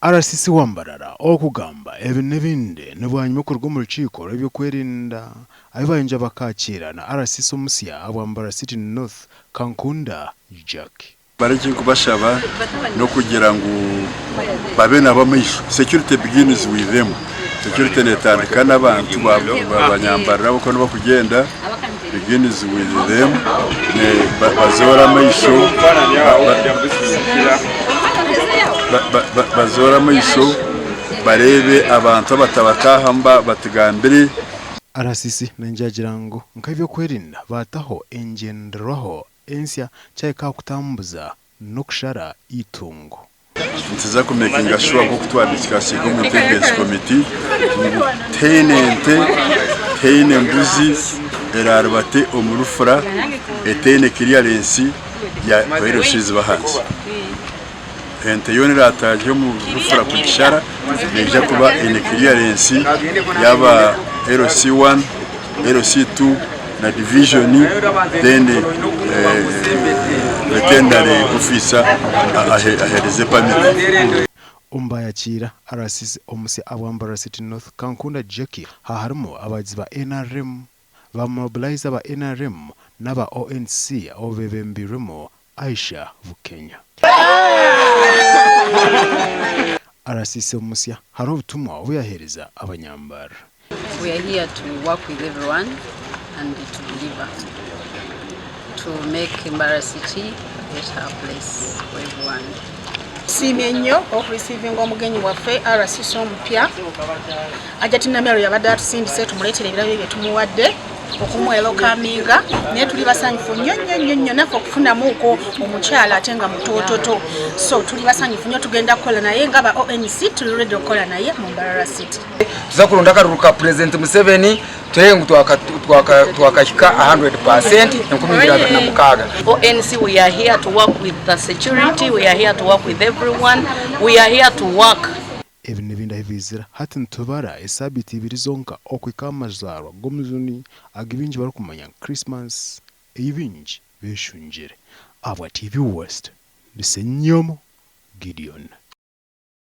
RCC wa Mbarara okugamba ebi n'ebindi ni bwanyima okuruga omu rukiiko rw'ebyokwerinda ahi bayongyera bakakiira na RCC omusya ahabwa Mbarara City North Kankunda Jackie. Mbara ekinkubashaba n'okugira ngu babe nabo amaisho. Security begins with them. Security netandika n'abantu abanyambarara abu okuba nibakugyenda begins with them. Bazoore amaisho bazoore amaisho bareebe abantu abatabataahamu batugambire. RCC naingi agira ngu nk'ebyokwerinda baataho engyenderwaho ensya kyahika aha kutambuza n'okushara eitungo. Nituza kumekinga shuwa nk'oku twadisikasinga omu intelligence committee ngu tihaine nte, tihaine mbuzi eraaribate omu rufura etaine clearance ya LCs b'ahansi. Ente yoona eraataahe omu rufura kugishara neija kuba eine clearance yaaba LC1, LC2 na division then veterinary officer ahereze permit. Omu baayakiira RCC omusya abwa Mbarara City North, Kankunda Jackie haharimu abagizi ba nrm, ba mobilizer ba nrm n'aba ONC abu bebembeirwemu Aisha Bukenya. RCC omusya hariho obutumwa obu yaheereza abanyambarara. We are here to work with everyone and to deliver to make Mbarara City a better place for everyone. Tusiimye nnyo okureceivinga omugenyi waffe RCC omupya Hajati Namyalo yabadde atusindise tumuleetere ebirabo bye tumuwadde okumwelokaminga naye tuli basanyufu nnyo nnyo nnyo nnyo naffe okufunamuuko omukyala ate nga mutoototo so tuli basanyufu nnyo tugenda kukola naye nga ba ONC tuli ready okukola naye mu Mbarara City. Tuza kuronda akaruru ka President Museveni turebe ngu twakahika 100% 2026. ONC we are here to work with the security, we are here to work with everyone, we are here to work. Ebi n'ebindi ahu biizira, hati nitubara esaabiiti ibiri zonka okuhika aha mazaarwa g'omujuni agu baingi barikumanya nka Christmas ei baingi beeshungire. Ahabwa TV West, ndi Ssenyomo Gideon.